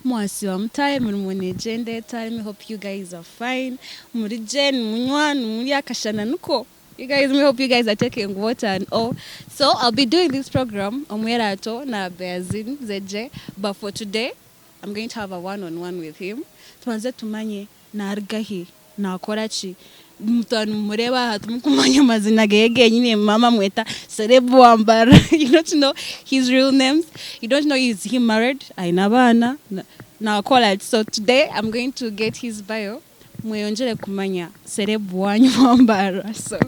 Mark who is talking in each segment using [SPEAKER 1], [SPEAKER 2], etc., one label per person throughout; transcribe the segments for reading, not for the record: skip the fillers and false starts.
[SPEAKER 1] Mwasiiba muta? Emirimo negyenda eta? Let me hope you guys are fine. Muri gye, nimunywa, nimurya, akashana niko. You guys, me hope you guys are taking water and all. So I'll be doing this program, Omwerato na Beazin Zeje. But for today, I'm going to have a one-on-one with him. Tubanze tumanye naruga hi, nakora ki. Mutaba nimumureeba aha timukumanya amazina geye genyine mama amweta Celeb Wambara. You don't know his real names. You don't know is he married, aine abaana, nakora ki. So today I'm going to get his bio. Mweyongyere kumanya Celeb wanyu Wambara. So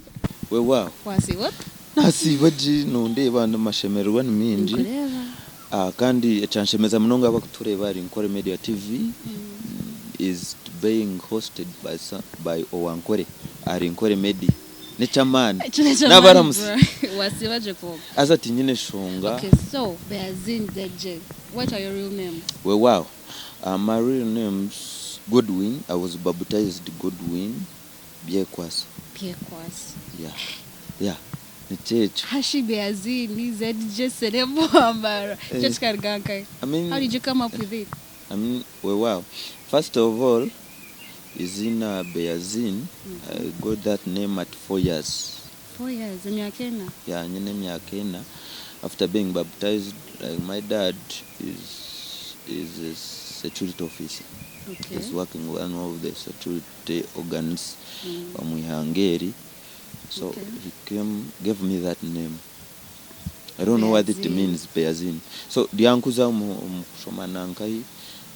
[SPEAKER 2] Weewaawo.
[SPEAKER 1] Wasiiba ota?
[SPEAKER 2] Nasiiba gye nondeeba amashemererwa ni maingi.
[SPEAKER 1] Ninkureeba.
[SPEAKER 2] Kandi ekyanshemeza munonga abakutureeba ahari Nkore Media TV is being hosted by Owankore ahari Nkore Media. N'eky'amaani.
[SPEAKER 1] Ekyo n'eky'amaani
[SPEAKER 2] Naabaramutsya.
[SPEAKER 1] bro. Wasiiba gye kwonka.
[SPEAKER 2] Haza tinyine nshonga.
[SPEAKER 1] Okay, so Beazin Zeje, what are your real names?
[SPEAKER 2] Weewaawo. My real name's Godwin, I was baptized Godwin Byekwaso.
[SPEAKER 1] Byekwaso.
[SPEAKER 2] Yeah, yeah, nikyo ekyo.
[SPEAKER 1] Hashi Beazin Zeje Celeb Wambara. Ekyo kikaruga nkahi?
[SPEAKER 2] I mean,
[SPEAKER 1] How did you come up with it?
[SPEAKER 2] I mean, weewaawo. First of all, eiziina Beazin, I got that name at 4 years.
[SPEAKER 1] 4 years, emyaka 4.
[SPEAKER 2] Yeah, nyine emyaka 4. After being baptized, like my dad is a security officer. He's working one of the security organs omu ihanga eri. So he came, gave me that name. I don't know what it
[SPEAKER 1] Beazin.
[SPEAKER 2] means, Beazin. So ryankuza omu kushoma nankahi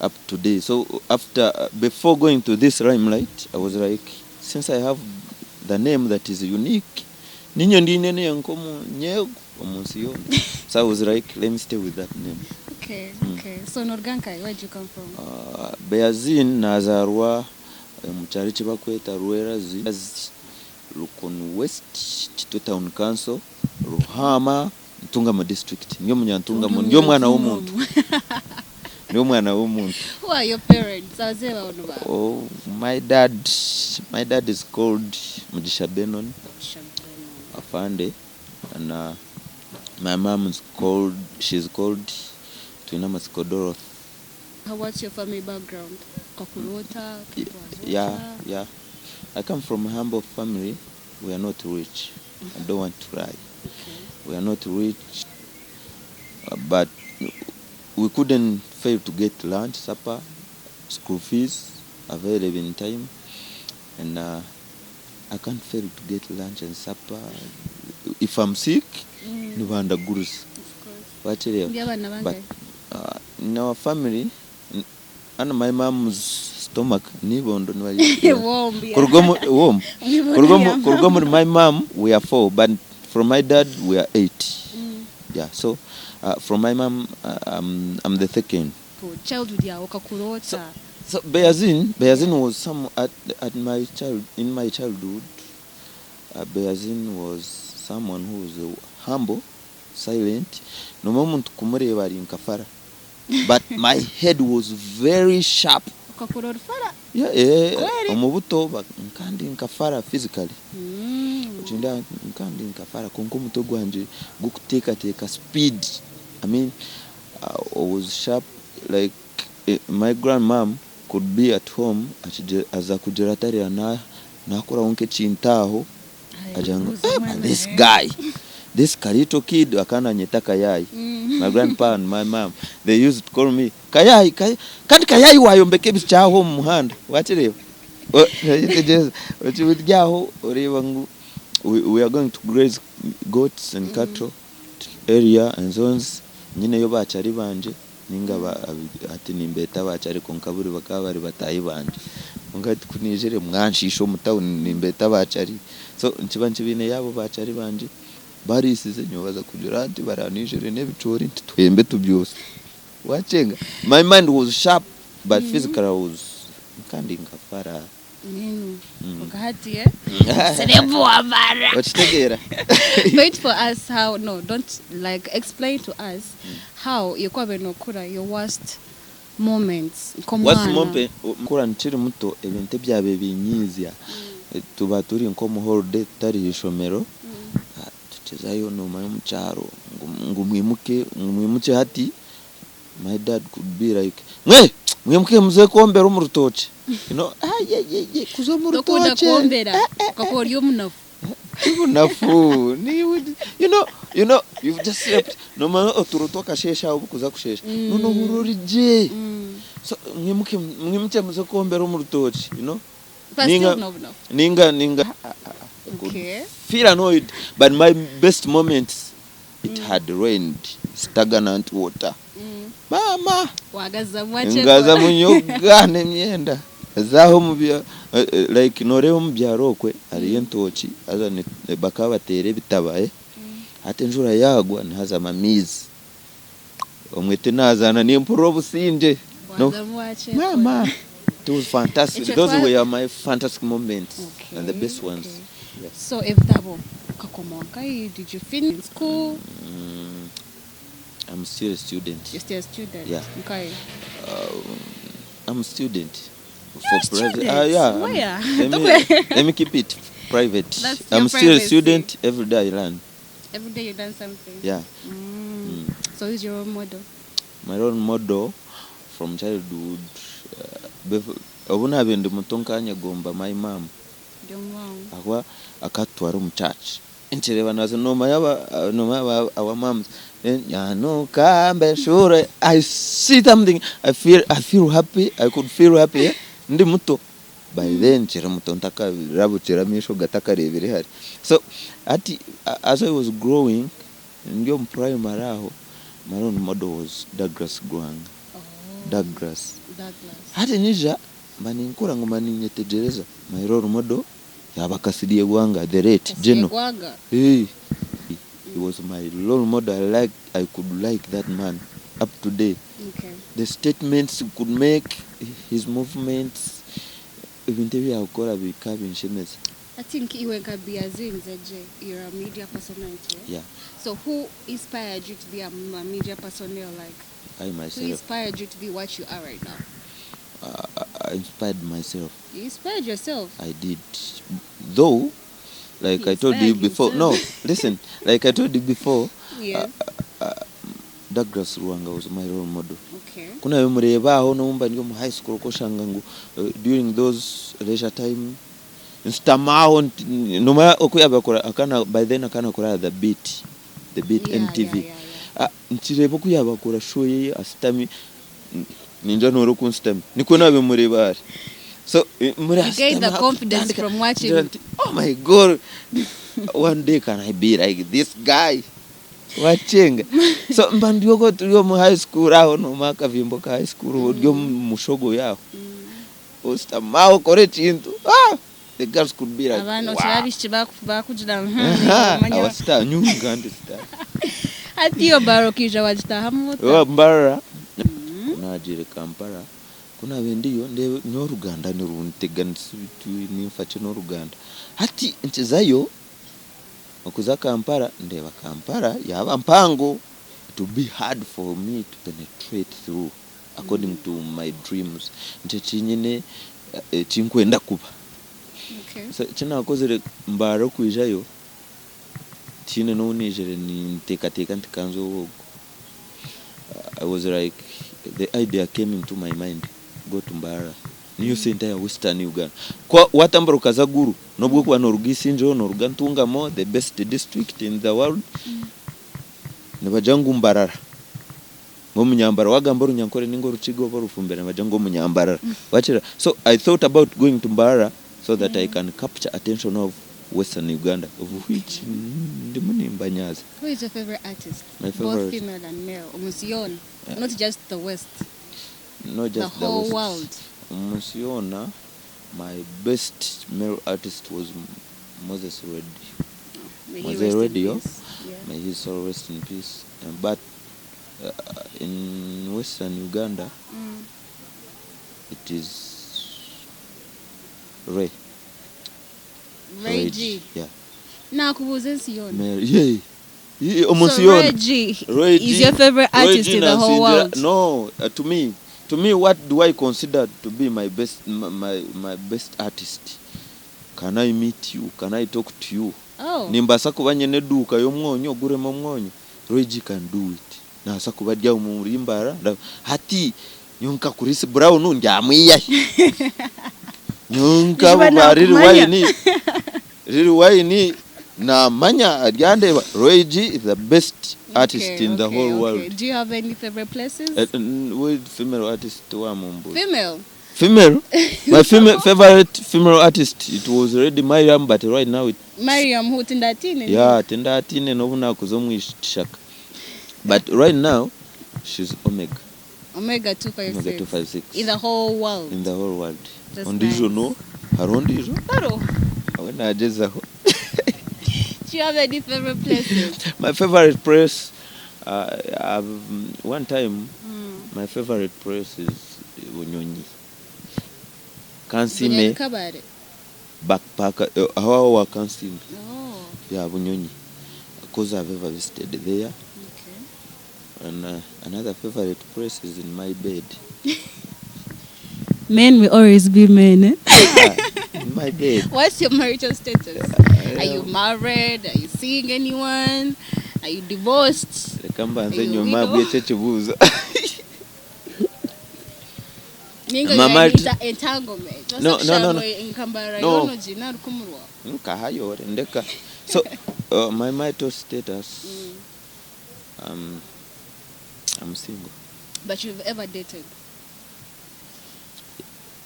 [SPEAKER 2] up to today. So after before going to this limelight, I was like, since I have the name that is unique, ninyo ndine nenkomu nyego omunsi yoona. So I was like, let me stay with that name.
[SPEAKER 1] Okay. So noruga nkahi, where do you come from?
[SPEAKER 2] Beazin nazaarwa omu kyaro eki bakweta Rwerazi, Rukoni West, Kitwe Town Council, Ruhama, Ntungamo District. Ndi omunyantungamo, ndi omwana w'omuntu. Ndi omwana w'omuntu.
[SPEAKER 1] Who are your parents? Abazeeyi bawe ni baaha?
[SPEAKER 2] Oh, my dad is called Mugisha Benon Afande, and my mom is called, she's called Twinamatsiko Dorothy.
[SPEAKER 1] What's your family background? Kakura ota?
[SPEAKER 2] Yeah. I come from a humble family. We are not rich. I don't want to lie. We are not rich, but we couldn't fail to get lunch, supper, school fees available in time, and I can't fail to get lunch and supper. If I'm sick, nibandaguruza.
[SPEAKER 1] Of course.
[SPEAKER 2] Wakireeba?
[SPEAKER 1] Ndi abaana
[SPEAKER 2] But
[SPEAKER 1] bangahe?
[SPEAKER 2] In our family, under my mom's stomach, nibondo niba
[SPEAKER 1] Womb, yeah.
[SPEAKER 2] Kuruga womb.
[SPEAKER 1] Nibondo ya
[SPEAKER 2] Kuruga muri my mom we are four, but from my dad we are eight. Yeah, so from my mom I'm the second.
[SPEAKER 1] Childhood yawe okakura ota?
[SPEAKER 2] So Beazin was some at my child in my childhood. Beazin was someone who was humble, silent. Noma omuntu kumureeba ari nka fara. But my head was very sharp.
[SPEAKER 1] Okakura ori fara?
[SPEAKER 2] Yeah, eh,
[SPEAKER 1] Kweli?
[SPEAKER 2] Omu buto kandi nka fara physically. Okinda kandi nka fara konka omutwe gwanje gukuteekateeka speed. I mean, I was sharp like my grandmom could be at home aza kugira atarira nakoraho nk'ekintu aho agira ngu, "Eh, but this guy, this little kid," akananyeta kayayi. My grandpa and my mom, they used to call me kayayi, kayayi, kandi kayayi wayombeka ebikyaho omu muhanda wakireeba. Yetegyereza okibiryaho oreeba ngu we are going to graze goats and cattle area and zones. Nyineyo bakyari banje ninga hati nimbeeta bakyari konka buri bakaba bari bataahi banje, konka hati kunijire mwanshiisha omu town nimbeeta bakyari. So nkiba nkibiine yaabo bakyari banje barisize nyowe baza kugira nti baranijire n'ebicoori nti twembe tubyose wakyenga. My mind was sharp, but physically I was kandi nkafara.
[SPEAKER 1] Ninu. Ukahati, eh? Celeb Wambara.
[SPEAKER 2] Okitegeera?
[SPEAKER 1] Wait for us how, no, don't, like, explain to us how yokuba nokura, your worst moments
[SPEAKER 2] Worst
[SPEAKER 1] nk'omwana.
[SPEAKER 2] moment nkura nkiri muto, ebintu ebyabe binyiizya, tuba turi nk'omu holiday tutari ishomero. Ah, tukizayo nomanya omu kyaro ngu mwimuke, ngu mwimuke hati. My dad could be like, mwe Mwimuke muze kwombera omu rutookye. You know, ayayaya kuza omu
[SPEAKER 1] Tokunda
[SPEAKER 2] rutookye.
[SPEAKER 1] kwombera okakuba ori omunafu.
[SPEAKER 2] Ti bunafu. Niiwe you know, you know, you've just slept. Noomanya oturo tw'akasheeshe aho obukuza kusheesha. Noona ohurira ori gye. So mwimuke mwimukye muze kwombera omu rutookye, you know.
[SPEAKER 1] But
[SPEAKER 2] Ninga
[SPEAKER 1] still n'obunafu.
[SPEAKER 2] ninga ninga I could
[SPEAKER 1] Okay.
[SPEAKER 2] feel annoyed but my best moments it had rained stagnant water. Maama
[SPEAKER 1] Wagazamu
[SPEAKER 2] ngaza
[SPEAKER 1] wakyekora.
[SPEAKER 2] munyoga n'emyenda zaaho omu bya like nooreeba omu byaro okwe hariyo entookye haza bakaba bateera ebitaba hati enjura yaagwa nihazamu amaizi omwe tinazaana nimpurira obusingye no
[SPEAKER 1] Wazamu wakyekora.
[SPEAKER 2] maama it was fantastic
[SPEAKER 1] Ekyo
[SPEAKER 2] those
[SPEAKER 1] twa
[SPEAKER 2] were my fantastic moments and the
[SPEAKER 1] Okay,
[SPEAKER 2] best ones
[SPEAKER 1] okay.
[SPEAKER 2] yeah.
[SPEAKER 1] So ebitabo ukakoma nkahi? Did you finish in school?
[SPEAKER 2] I'm still a student.
[SPEAKER 1] You're still a student.
[SPEAKER 2] Yeah.
[SPEAKER 1] Okay.
[SPEAKER 2] I'm a student.
[SPEAKER 1] You're
[SPEAKER 2] For
[SPEAKER 1] a student?
[SPEAKER 2] yeah.
[SPEAKER 1] Where?
[SPEAKER 2] Let me keep it private.
[SPEAKER 1] That's your
[SPEAKER 2] I'm still a
[SPEAKER 1] privacy.
[SPEAKER 2] student. Every day I learn.
[SPEAKER 1] Every day you learn something.
[SPEAKER 2] Yeah.
[SPEAKER 1] So who's your role model?
[SPEAKER 2] My role model from childhood. Obu naabaire ndi muto nkanyegomba my mom.
[SPEAKER 1] Your mom.
[SPEAKER 2] Ahabwa akatutwara omu church. Nkireeba naza noomanya aba our moms nyanuka mbeshure I see something I feel happy I could feel happy eh? Ndi muto by then nkiri muto ntakarabukire amaisho gatakareebire hare so hati as I was growing ndi omu primary aho my role model was Douglas Gwanga
[SPEAKER 1] Oh.
[SPEAKER 2] Douglas
[SPEAKER 1] Douglas.
[SPEAKER 2] hati nyija mba ninkura nguma ninyetegyereza my role model yaba Kasirye Gwanga the late General
[SPEAKER 1] Gwanga.
[SPEAKER 2] Hey, he was my role model. I could like that man up to date.
[SPEAKER 1] Okay.
[SPEAKER 2] The statements he could make, his movements, ebintu ebi yakukora bikaba binshemeza.
[SPEAKER 1] I think iwe nka Biazinze J, you're a media personality. Eh?
[SPEAKER 2] Yeah,
[SPEAKER 1] So who inspired you to be a media personnel? Like,
[SPEAKER 2] I
[SPEAKER 1] who
[SPEAKER 2] myself,
[SPEAKER 1] inspired you to be what you are right now?
[SPEAKER 2] I inspired myself.
[SPEAKER 1] You inspired yourself.
[SPEAKER 2] I did. Though, like
[SPEAKER 1] He
[SPEAKER 2] I told you
[SPEAKER 1] inspired
[SPEAKER 2] before, no,
[SPEAKER 1] himself.
[SPEAKER 2] listen, like I told you before,
[SPEAKER 1] Yes.
[SPEAKER 2] Douglas Ruwanga was my role model.
[SPEAKER 1] Okay.
[SPEAKER 2] Kuna mureeba aho nomba ndi omu high school oshanga ngu during those leisure time nsitamaho nomanya oku yabakora akana by then akanakora the beat
[SPEAKER 1] Yeah,
[SPEAKER 2] NTV
[SPEAKER 1] yeah.
[SPEAKER 2] Ah, nkireeba oku yabakora show yeye asitami ninja noora oku nsitami nikwo nabe mureeba ari so muri
[SPEAKER 1] You gain the
[SPEAKER 2] asitami,
[SPEAKER 1] confidence
[SPEAKER 2] akutandika,
[SPEAKER 1] from watching.
[SPEAKER 2] ngira nti, oh my god one day can I be like this guy wachenga so mba ndioko turi omu high school aho noma akavimbo ka high school ori omu mushogo yaho ositamaho okora ekintu ah, the girls could be like
[SPEAKER 1] Abaana
[SPEAKER 2] wow.
[SPEAKER 1] okiraba abaishiki bakugira
[SPEAKER 2] Aha,
[SPEAKER 1] omanya
[SPEAKER 2] awa star nyunga ndi star
[SPEAKER 1] hati iyo baro okaija wagitahamu ota?
[SPEAKER 2] Oba Mbarara kunagiire Kampala kunaaba ndiyo ndeeba n'oruganda nirunteganisa bitu ninfa ki n'oruganda hati nkizayo okuza Kampala ndeeba Kampala yaaba mpango it will be hard for me to penetrate through according to my dreams nti ekinyine ekinkwenda kuba
[SPEAKER 1] Okay.
[SPEAKER 2] So, ekinakozire Mbarara okwijayo tihaine n'obu niijire ninteekateeka nti kanze owogu I was like the idea came into my mind go to Mbarara niyo center ya Western Uganda kwa watambura okaza Gulu nobwo okuba noruga Isingiro noruga Ntungamo the best district in the world nibagira ngu Mbarara ng'omunyambara wagamba orunyankore ninga orukiga oba orufumbire nibagira ngu omunyambarara wakira so I thought about going to Mbarara so that I can capture attention of Western Uganda of which ndimu nimbanyaza
[SPEAKER 1] Who is your favorite artist?
[SPEAKER 2] My
[SPEAKER 1] Both
[SPEAKER 2] favorite-
[SPEAKER 1] female and male. Omunsi yoona. Not just the West.
[SPEAKER 2] not
[SPEAKER 1] The
[SPEAKER 2] just the
[SPEAKER 1] whole
[SPEAKER 2] West.
[SPEAKER 1] world.
[SPEAKER 2] Omunsi yoona my best male artist was Moses Reddy.
[SPEAKER 1] May he
[SPEAKER 2] Moses
[SPEAKER 1] rest in
[SPEAKER 2] Radio.
[SPEAKER 1] peace. Yeah.
[SPEAKER 2] May his soul rest in peace. But in Western Uganda, it is Ray.
[SPEAKER 1] Ray G.
[SPEAKER 2] Yeah.
[SPEAKER 1] Nakubuuza ensi yoona.
[SPEAKER 2] Mary, yeah. Yeah, omunsi
[SPEAKER 1] So
[SPEAKER 2] yoona.
[SPEAKER 1] Ray G
[SPEAKER 2] Ray
[SPEAKER 1] is
[SPEAKER 2] G-
[SPEAKER 1] your favorite
[SPEAKER 2] Ray
[SPEAKER 1] artist
[SPEAKER 2] G
[SPEAKER 1] in the whole
[SPEAKER 2] nansingira-
[SPEAKER 1] world.
[SPEAKER 2] No, to me, what do I consider to be my best, my best artist? Can I meet you? Can I talk to you?
[SPEAKER 1] Oh.
[SPEAKER 2] Nimbaasa kuba nyine eduuka y'omwonyo oguremu omwonyo. Ray G can do it. Naasa kuba ari aho muri Mbarara. Hati Nyowe nka Chris Brown ndyamwiyahi? Nyowe nka
[SPEAKER 1] Juba
[SPEAKER 2] ba Lil
[SPEAKER 1] nakumanya.
[SPEAKER 2] Wayne, Lil Wayne namanya aryandeeba. Roy G is the best artist
[SPEAKER 1] Okay,
[SPEAKER 2] in the
[SPEAKER 1] okay,
[SPEAKER 2] whole
[SPEAKER 1] okay.
[SPEAKER 2] world.
[SPEAKER 1] Do you have any favorite places?
[SPEAKER 2] With female artist wamumbuza.
[SPEAKER 1] Female.
[SPEAKER 2] Female? My female favorite female artist it was already Mariam but right now it
[SPEAKER 1] Mariam who tindatine.
[SPEAKER 2] yeah tindatine n'obu nakuza omu kishaka. But right now she's Omega.
[SPEAKER 1] Omega 256.
[SPEAKER 2] Omega 256.
[SPEAKER 1] In the whole world.
[SPEAKER 2] In the whole world.
[SPEAKER 1] That's
[SPEAKER 2] Ondiijo
[SPEAKER 1] nice.
[SPEAKER 2] no hariho ondiijo
[SPEAKER 1] Haro.
[SPEAKER 2] awe nagyezaho.
[SPEAKER 1] Do you have any favorite places?
[SPEAKER 2] My favorite place I've, one time my favorite place is Bunyonyi.
[SPEAKER 1] Bunyonyi
[SPEAKER 2] Kansime
[SPEAKER 1] Kabare.
[SPEAKER 2] backpacker aho aho wa Kansime.
[SPEAKER 1] Oh,
[SPEAKER 2] Yeah, Bunyonyi. Because I've ever visited there.
[SPEAKER 1] okay.
[SPEAKER 2] And another favorite place is in my bed.
[SPEAKER 1] Men will always be men. Eh?
[SPEAKER 2] Yeah, in my bed.
[SPEAKER 1] What's your marital status? Are you married? Are you seeing anyone? Are you divorced?
[SPEAKER 2] Reka mbanze
[SPEAKER 1] Are you
[SPEAKER 2] nyuma
[SPEAKER 1] widow?
[SPEAKER 2] bw'ekyo ekibuuzo.
[SPEAKER 1] Ninga
[SPEAKER 2] My
[SPEAKER 1] you are
[SPEAKER 2] married-
[SPEAKER 1] entanglement.
[SPEAKER 2] No.
[SPEAKER 1] Inkambara
[SPEAKER 2] No.
[SPEAKER 1] yono jina rukumurwa.
[SPEAKER 2] Nkahayore ndeka. So my marital status I'm single.
[SPEAKER 1] But you've ever dated?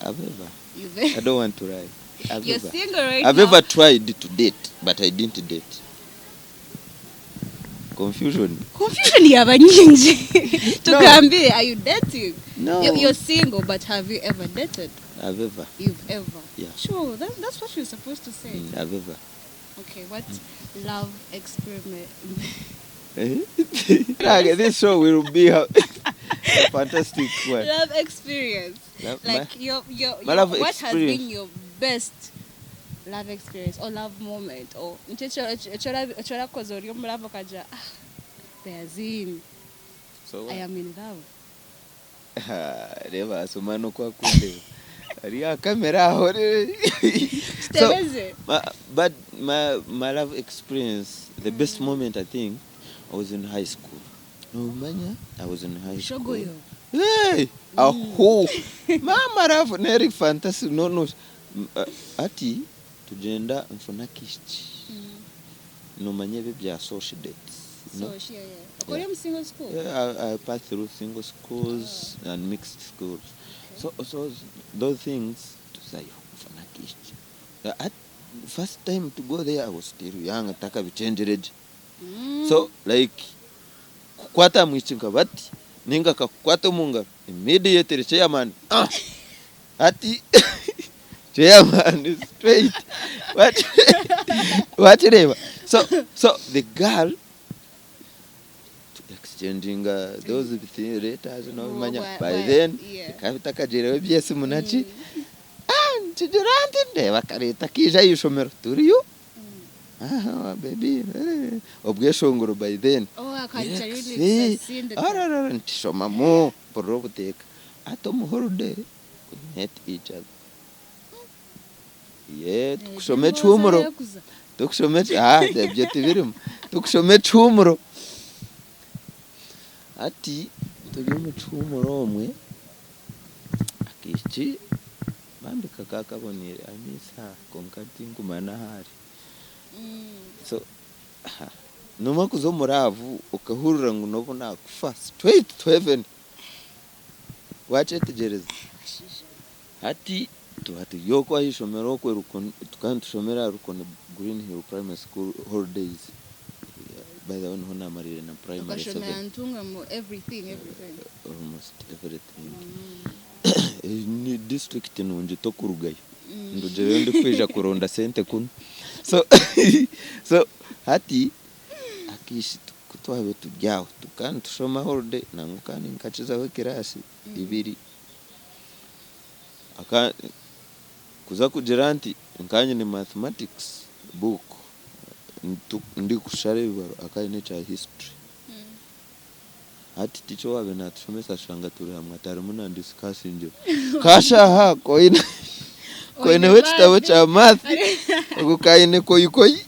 [SPEAKER 2] I've ever.
[SPEAKER 1] You've
[SPEAKER 2] I don't want to lie. I've
[SPEAKER 1] You're
[SPEAKER 2] ever.
[SPEAKER 1] single right
[SPEAKER 2] I've
[SPEAKER 1] now.
[SPEAKER 2] ever tried to date, but I didn't date. Confusion.
[SPEAKER 1] Confusion yaba nyingi. Tugambire, are you dating?
[SPEAKER 2] No.
[SPEAKER 1] You're single, but have you ever dated?
[SPEAKER 2] I've ever.
[SPEAKER 1] You've ever.
[SPEAKER 2] Yeah.
[SPEAKER 1] Sure, that's what you're supposed to say.
[SPEAKER 2] I've ever.
[SPEAKER 1] Okay, what love experiment?
[SPEAKER 2] Like, this show will be a fantastic one.
[SPEAKER 1] Love experience.
[SPEAKER 2] Love,
[SPEAKER 1] Like
[SPEAKER 2] my,
[SPEAKER 1] your,
[SPEAKER 2] my love
[SPEAKER 1] what has
[SPEAKER 2] experience.
[SPEAKER 1] been your best love experience or love moment or ekyorakoze ori omu love okagira ah there's in
[SPEAKER 2] So
[SPEAKER 1] I am in love.
[SPEAKER 2] Reba asoma n'okwakundeba. Ari aha kamera aho. So,
[SPEAKER 1] Kitebeze.
[SPEAKER 2] but my love experience, the best moment I think, I was in high school. Nomanya, I was in high school.
[SPEAKER 1] Shogoyo.
[SPEAKER 2] Hey, aho. Mama rafu neri fantasy no no. Ati tugenda nfuna kishki. Nomanya ebyo bya social dates.
[SPEAKER 1] So
[SPEAKER 2] No?
[SPEAKER 1] yeah, yeah. Okori omu single school.
[SPEAKER 2] Yeah, I passed through single schools and mixed schools. So those things tuzayo nfuna kishki. At first time to go there I was still young taka bichenjereje. So like kukwata mwiki nkabati ninga kakukwata omu ngaro immediately chairman ati chairman straight what wakireeba so the girl exchanging those letters no manya by then bikaba bitakagireho ebyesimu naki nkigira nti ndeeba akareta kaija ah'ishomero turiyo aha baby obweshongoro by then
[SPEAKER 1] Oh, I can't
[SPEAKER 2] Yes,
[SPEAKER 1] really seen the
[SPEAKER 2] ararara ntishomamu mpurira obuteeka ati omu holiday we met each other ye tukushoma ekihumuro tukushoma ebyo tibirimu tukushoma ekihumuro ati turi omu kihumuro omwe akaishiki bambi kakaba kaboniire I miss her kwonka tinkumanya ahu ari so noomanya kuza omu love okahurira ngu nobu naakufa straight to heaven wakyetegyereza hati tuba turi okwo ah'ishomero okwe tukaba nitushomera aha Rukoni Green Hill Primary School holidays by the way niho naamarire na primary
[SPEAKER 1] Okashomera
[SPEAKER 2] seven
[SPEAKER 1] Ntungamo everything everything.
[SPEAKER 2] Almost everything. Ni district nungi tokurugayo ndugireyo ndikwija kuronda sente kunu so hati akiishi kutwabe turi aho tukaba nitushoma holiday nangwa kandi nkakizaho ekiraasi ibiri kuza kugira nti nkanye ni mathematics book ndikushara ebibaro akaba aine ekya history hati teacher owaabaire natushomesa ashanga turi hamwe atarimu nandisikasingira kashaha koine koineho ekitabo kya math ogu kaine koyikoyi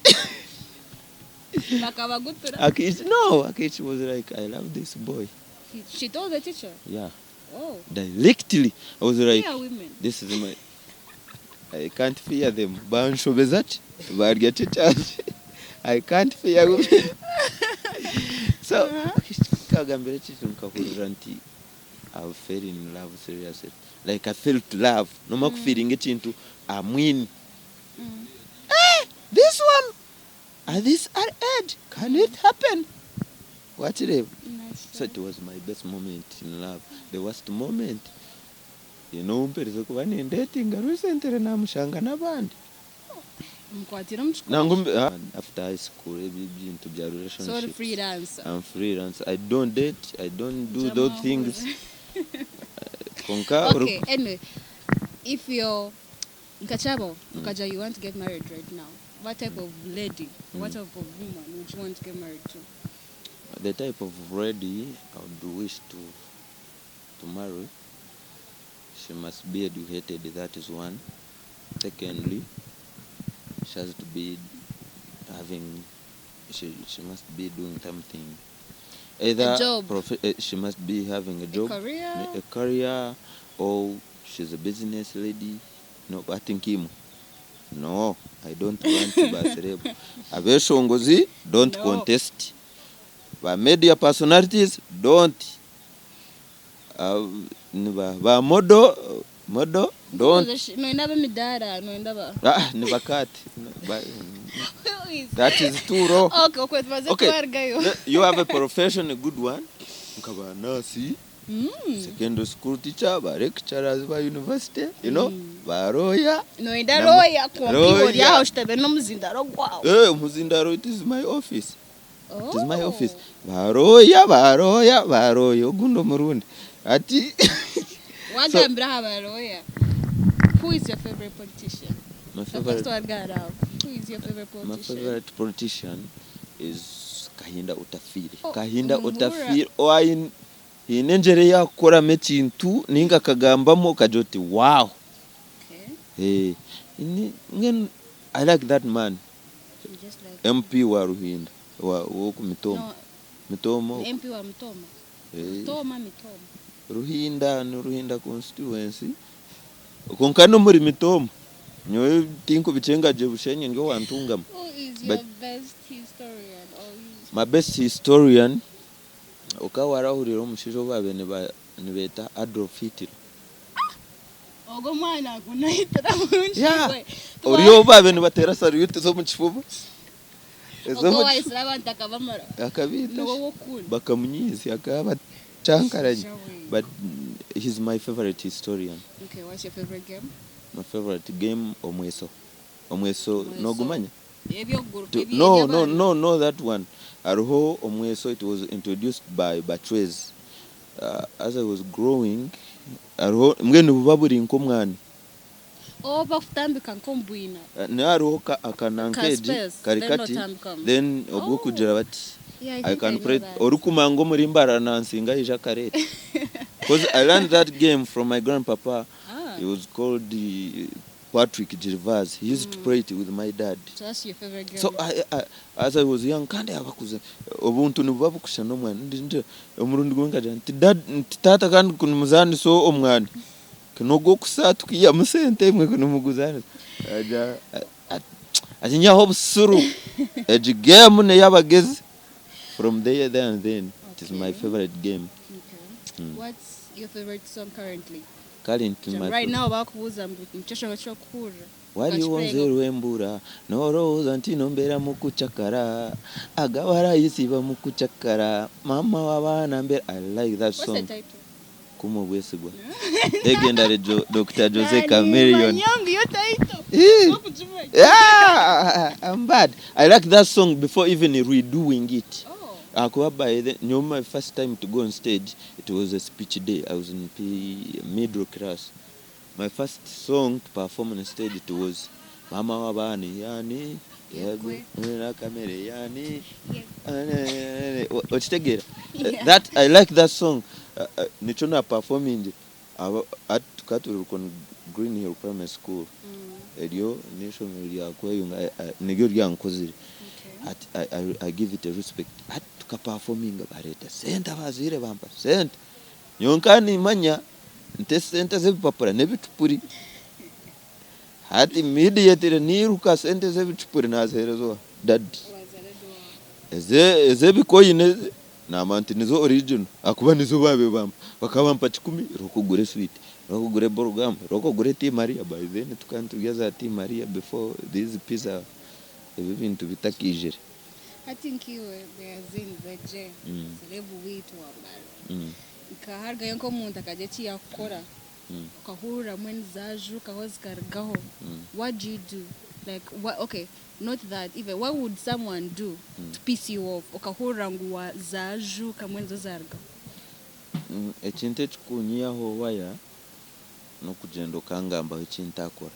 [SPEAKER 1] Bakabagutura.
[SPEAKER 2] Akiishi no akiishi was like I love this boy.
[SPEAKER 1] She told the teacher.
[SPEAKER 2] Yeah.
[SPEAKER 1] Oh.
[SPEAKER 2] Directly I was like
[SPEAKER 1] Fear women.
[SPEAKER 2] this is my I can't fear them. Banshobeza ki? Barya ki ekyangye? I can't fear women. So kagambira ekintu nkahurira nti I fell in love seriously. Like I felt love. Nomara kufiiringa ekintu I'm in. Eh, this one at this age can it happen? Wakireeba? So it was my best moment in love. The worst moment, haine ou mperize kuba nindeetinga recently namushanga n'abandi.
[SPEAKER 1] Omukwatire omu kikooki.
[SPEAKER 2] Nangwa omu- after high school ebi ebintu bya
[SPEAKER 1] So ori
[SPEAKER 2] relationships.
[SPEAKER 1] freelancer.
[SPEAKER 2] I'm freelance. I don't date, I don't do
[SPEAKER 1] Jama
[SPEAKER 2] those things. Kwonka
[SPEAKER 1] Okay, anyway, if you're Nkachabo, Nkaja, you want to get married right now. What type of lady, what type of woman would you want to get married to?
[SPEAKER 2] The type of lady I would wish to marry, she must be educated, that is one. Secondly, she has to be having, she must be doing something. Either
[SPEAKER 1] A job.
[SPEAKER 2] She must be having a job,
[SPEAKER 1] A career.
[SPEAKER 2] a career, or she's a business lady. No, I think him. No, I don't want ba celeb. Abeshongozi don't
[SPEAKER 1] No.
[SPEAKER 2] contest. Ba media personalities don't. Ba model don't.
[SPEAKER 1] Noyenda ab'emidaara, noyenda ba.
[SPEAKER 2] Ah, ni bakati. That is too raw.
[SPEAKER 1] Okay, tumaze
[SPEAKER 2] Okay.
[SPEAKER 1] kubarugayo.
[SPEAKER 2] You have a profession, a good one. Nkaba nurse, secondary school teacher, ba lecturers ba university, ba lawyer.
[SPEAKER 1] Noyenda lawyer, kwonka
[SPEAKER 2] Lawyer.
[SPEAKER 1] iwe ori aho oshutamire n'omuzindaro gwawe.
[SPEAKER 2] Eh, omuzindaro, it is my office. It is my
[SPEAKER 1] Oh.
[SPEAKER 2] office. Ba lawyer, ba lawyer, ba lawyer. Ogundi omurundi. Ati
[SPEAKER 1] Wagambira aha ba lawyer. Who is your favorite politician?
[SPEAKER 2] My
[SPEAKER 1] The
[SPEAKER 2] favorite
[SPEAKER 1] first one got out. Who is your favorite
[SPEAKER 2] My
[SPEAKER 1] politician?
[SPEAKER 2] favorite politician is Kahinda Otafiire.
[SPEAKER 1] Oh,
[SPEAKER 2] Kahinda
[SPEAKER 1] Muhura.
[SPEAKER 2] Otafiire. Owain haine engyeri ei arikukoramu ekintu nainga akagambamu okagira oti wow.
[SPEAKER 1] Okay.
[SPEAKER 2] Eh, mbwenu I like that man.
[SPEAKER 1] You just like
[SPEAKER 2] MP wa Ruhinda wa w'oku Mitooma.
[SPEAKER 1] No,
[SPEAKER 2] Mitooma okwo.
[SPEAKER 1] MP wa Mitooma.
[SPEAKER 2] Eh.
[SPEAKER 1] Mitooma, Mitooma.
[SPEAKER 2] Ruhinda ni Ruhinda constituency. Kwonka n'omuri Mitooma. Nyowe tinkubikyenga gye Bushenyi ndi owa Ntungamo.
[SPEAKER 1] Who is
[SPEAKER 2] But
[SPEAKER 1] your best historian or who is
[SPEAKER 2] my best historian okaba warahurira omushaija ou baabaire nibeeta Adolf Hitler.
[SPEAKER 1] Ogwo omwana agunahitira mungi.
[SPEAKER 2] Yeah.
[SPEAKER 1] We.
[SPEAKER 2] Ori ou baabaire nibateera salute ez'omu kifuba.
[SPEAKER 1] Ogwo
[SPEAKER 2] Ez'omu kifuba.
[SPEAKER 1] waayitsire abantu akabamara.
[SPEAKER 2] Akabiita.
[SPEAKER 1] Niwe w'okukunda.
[SPEAKER 2] Bakamunyiizya akaba kyankaranye.
[SPEAKER 1] Shall we?
[SPEAKER 2] But he's my favorite historian.
[SPEAKER 1] Okay, what's your favorite game?
[SPEAKER 2] My favorite game omweso. Omweso
[SPEAKER 1] Omweso.
[SPEAKER 2] nogumanya?
[SPEAKER 1] Ebyokuguruka
[SPEAKER 2] No, no,
[SPEAKER 1] eby'abaana.
[SPEAKER 2] no, no, that one. Hariho omweso, it was introduced by Bachwezi. As I was growing, hariho mbwenu buba buri nk'omwani.
[SPEAKER 1] Oh, bakutambika nk'omubwina.
[SPEAKER 2] Naye hariho
[SPEAKER 1] Ka
[SPEAKER 2] akanankeegi
[SPEAKER 1] space,
[SPEAKER 2] kari
[SPEAKER 1] then
[SPEAKER 2] kati
[SPEAKER 1] otambikamu.
[SPEAKER 2] then ogw'okugira bati
[SPEAKER 1] Yeah, I
[SPEAKER 2] I
[SPEAKER 1] think
[SPEAKER 2] can
[SPEAKER 1] I know
[SPEAKER 2] play
[SPEAKER 1] that.
[SPEAKER 2] orikumanga omuri Mbarara nansinga aija akareeta. Because I learned that game from my grandpapa.
[SPEAKER 1] Ah.
[SPEAKER 2] He was called Patrick Gervais. He used to play it with my dad.
[SPEAKER 1] So that's your favorite game.
[SPEAKER 2] So as I was young, kandi abakuze obuntu nibuba bukushushana omwani. Omurundi gumwe nkagira nti dad, nti taata kandi kunimuzanisa omwani. N'ogwokusa tukiihamu sente imwe kunimuguzanisa. Agira ati nyaho obusiru. Egi game n'ey'abagezi. From there, there and then, it is my
[SPEAKER 1] Okay.
[SPEAKER 2] favorite game.
[SPEAKER 1] Okay. What's your favorite song currently?
[SPEAKER 2] Currently, my
[SPEAKER 1] Right now, bakubuuza mbu nikyo ky'okuhurira.
[SPEAKER 2] Waliwo
[SPEAKER 1] Ukakiplayinga.
[SPEAKER 2] nze lwembura nolowooza nti nombeera mu kucakara agabarayisi mu kucakara mama w'abaana mbeera. I like that
[SPEAKER 1] What's the
[SPEAKER 2] song.
[SPEAKER 1] title?
[SPEAKER 2] Kuma obwesigwa legendary Dr. Jose Chameleone.
[SPEAKER 1] Nanyonga iyo title.
[SPEAKER 2] Eh.
[SPEAKER 1] Okugimanya.
[SPEAKER 2] Yeah, I'm bad. I like that song before even redoing it.
[SPEAKER 1] Oh.
[SPEAKER 2] Akuba by then, my first time to go on stage, it was a speech day. I was in P middle class. My first song to perform on stage, it was Mama w'abaana yani
[SPEAKER 1] Yegwe.
[SPEAKER 2] yegwe kamere yani
[SPEAKER 1] Yegwe.
[SPEAKER 2] Okitegeera?
[SPEAKER 1] Yeah.
[SPEAKER 2] That I like that song. Nikyo na performing tukaba turi Rukoni Green Hill Primary School. Eryo n'eishomero rya Kweyunga, niryo ryankozire.
[SPEAKER 1] Okay.
[SPEAKER 2] Ati, I give it a respect. Ati tukaperforminga bareeta sente abazaire bampa sente. Nyowe nkaba nimanya nti esente z'ebipapura n'ebicupuri. Hati immediately niiruka sente z'ebicupuri naziheereza oha? Daddy. Ez'ebikoyini ezi namanya nti nizo original ahakuba nizo baabaire bampa. Bakaba bampa kikumi irooko ogure swiiti, irooko ogure borogamu, irooko ogure tea maria. By then tukaba niturya za tea maria before these pizza ebi ebintu bitakaijire.
[SPEAKER 1] Hati nk'iwe Beazinze gye, celeb waitu wa Mbarara, nka harugayo nk'omuntu akagira eki yakukora, okahurira mbwenu zajukaho zikarugaho, what do you do? Like what, okay, not that even, what would someone do to piss you off okahurira ngu wa zajuka mbwenu zo zarugaho?
[SPEAKER 2] Ekintu ekikunyihaho waya n'okugyenda okangambaho eki ntakora.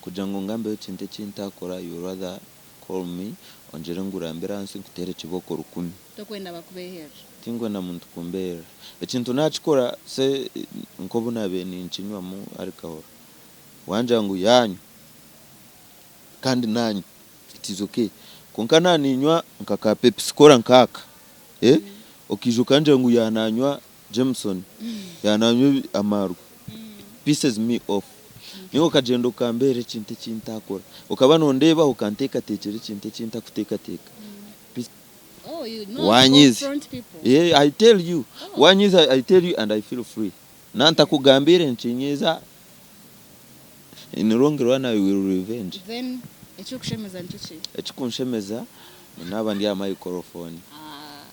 [SPEAKER 2] Kugira ngu ongambeho ekintu eki ntakora you rather call me ongire ngu rambira ahansi nkuteere kibooko rukumi.
[SPEAKER 1] Tokwenda bakubeherera.
[SPEAKER 2] Tinkwenda muntu kumbeherera. Ekintu nakikora se nk'obu nabaire ninkinywamu alcohol wangira ngu yanywa kandi nanywa it is okay kwonka naba ninywa nka ka pepsi cola nkaaka okaija okangira ngu yananywa Jameson yananywa amarwa it pisses me off. Nyowe okagyenda okambeera ekintu eki ntakora. Okaba nondeeba okanteekateekyera ekintu eki ntakuteekateeka. Wanyiiza, yeah I tell you, wanyiiza I tell you and I feel free. Nantakugambiire nikinyiiza, in long run I will revenge.
[SPEAKER 1] Then ekirikushemeza nikyo ki?
[SPEAKER 2] Ekikunshemeza ni naaba ndi aha microphone.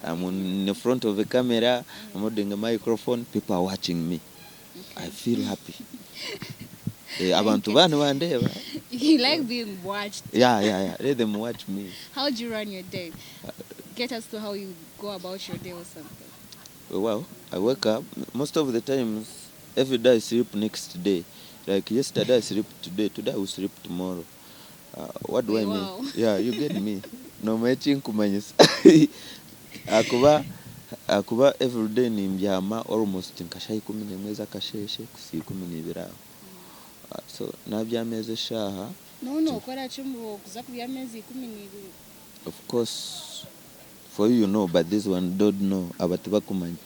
[SPEAKER 2] I'm in front of a camera, I'm holding a microphone, people are watching me. I feel happy. Abantu baaba nibandeeba.
[SPEAKER 1] You like being watched.
[SPEAKER 2] Yeah, yeah, yeah. Let them watch me.
[SPEAKER 1] How do you run your day? Get us to how you go about your day or something.
[SPEAKER 2] Well, I wake up most of the times every day I sleep next day. Like yesterday I sleep today, today I will sleep tomorrow. What do I mean?
[SPEAKER 1] Wow.
[SPEAKER 2] Yeah, you get me. Noomanya eki nkumanyisa. Ahakuba ahakuba everyday nimbyama almost nka shaaha ikumi n'emwe z'akasheeshe kuhitsya ikumi n'ibiri aho. So naabyama ezo eshaaha.
[SPEAKER 1] Noba nookora ki okuza kubyama ezi 12?
[SPEAKER 2] Of course for you you know but this one don't know aba tibakumanya.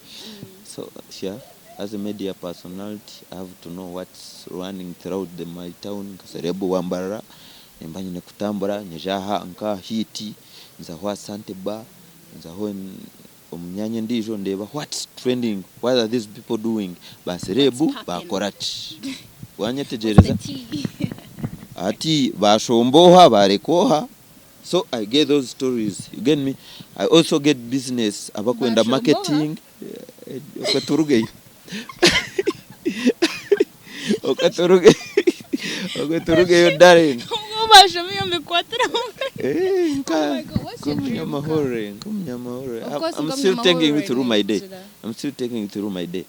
[SPEAKER 2] So sha as a media personality I have to know what's running throughout the my town nka celeb wa Mbarara nimba nyine kutambura nyija aha nka aha Hit nzaho aha Sante bar nzaho omu myanya endiijo ndeeba what's trending what are these people doing ba celeb
[SPEAKER 1] What's poppin'?
[SPEAKER 2] bakora ki
[SPEAKER 1] What's
[SPEAKER 2] wanyetegyereza
[SPEAKER 1] the tea?
[SPEAKER 2] hati bashomba oha bareka oha So I get those stories you get me I also get business abakwenda
[SPEAKER 1] Bashomboha?
[SPEAKER 2] marketing okwe turugeyo okwe turugeyo okwe turugeyo Darren
[SPEAKER 1] Ubwo bashoma iyo mbikwatiraho.
[SPEAKER 2] Eh, nka
[SPEAKER 1] Oh my God, what's your dream car?
[SPEAKER 2] nk'omunyamahore nk'omunyamahore
[SPEAKER 1] Of
[SPEAKER 2] I'm,
[SPEAKER 1] course,
[SPEAKER 2] I'm still taking you
[SPEAKER 1] nk'omunyamahore
[SPEAKER 2] through my day
[SPEAKER 1] nigira.
[SPEAKER 2] I'm still taking you through my day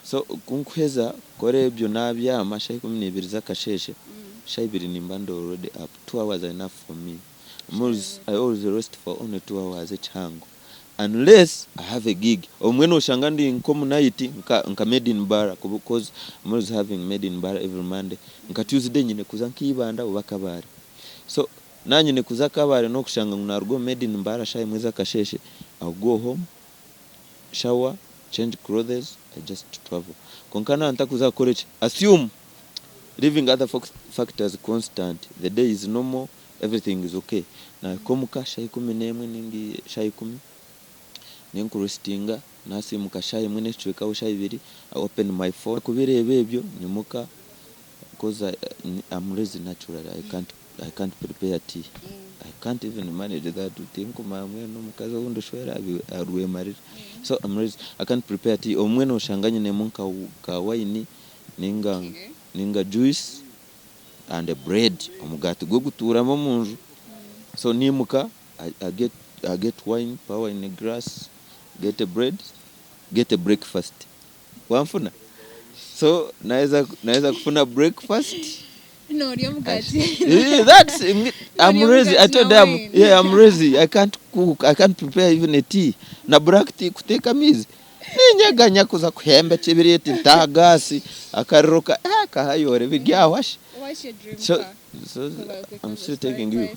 [SPEAKER 2] So ku nkuheza kukora ebyo nabyama shaaha 12 z'akasheeshe, shaaha ibiri nimba ndi already up, 2 hours are enough for me. I'm always, I always rest for only 2 hours ekihango unless I have a gig. Obumwe noshanga ndi nk'omu night nka, nka Made in Bara coz I'm always having Made in Bara every Monday. Nka Tuesday nyine kuza nka Ibanda oba Kabale. So nanyine kuza Kabale n'okushanga ngu naruga omu Made in Bara shaaha emwe z'akasheeshe, I'll go home, shower, change clothes, I just travel. Kwonka naaba ntakuza kukora eki, assume leaving other factors constant, the day is normal, everything is okay. Nahika omuka shaaha 11 ninga shaaha 10, ninkurestinga, nasiimuka shaaha emwe n'ekicweka aho shaaha ibiri, I open my phone, kubireeba ebyo, nyimuka because I'm lazy naturally, I can't prepare tea. I can't even manage that. Tinkumanya mbwenu omukazi ou ndishwera arwemarire. So I'm lazy, I can't prepare tea. Obumwe noshanga nyinemu nka ka wine ninga ninga juice and a bread. Omugaati gwo gutuuramu omu nju. So niimuka I get wine, power in a glass, get a bread, get a breakfast. Wanfuna? So naheza naheza kufuna breakfast
[SPEAKER 1] Noorya omugaati.
[SPEAKER 2] Yeah, that's I'm
[SPEAKER 1] Noorya
[SPEAKER 2] lazy. I
[SPEAKER 1] omugaati
[SPEAKER 2] told
[SPEAKER 1] na
[SPEAKER 2] them,
[SPEAKER 1] wine.
[SPEAKER 2] yeah, I'm lazy. I can't cook. I can't prepare even a tea. Na black tea kuteeka amaizi. Ninyeganya kuza kuhemba ekibiriiti ntaha gaasi akariro ka eh, kahayore biri aho ashi.
[SPEAKER 1] What's your dream
[SPEAKER 2] So,
[SPEAKER 1] car?
[SPEAKER 2] so I'm still taking you.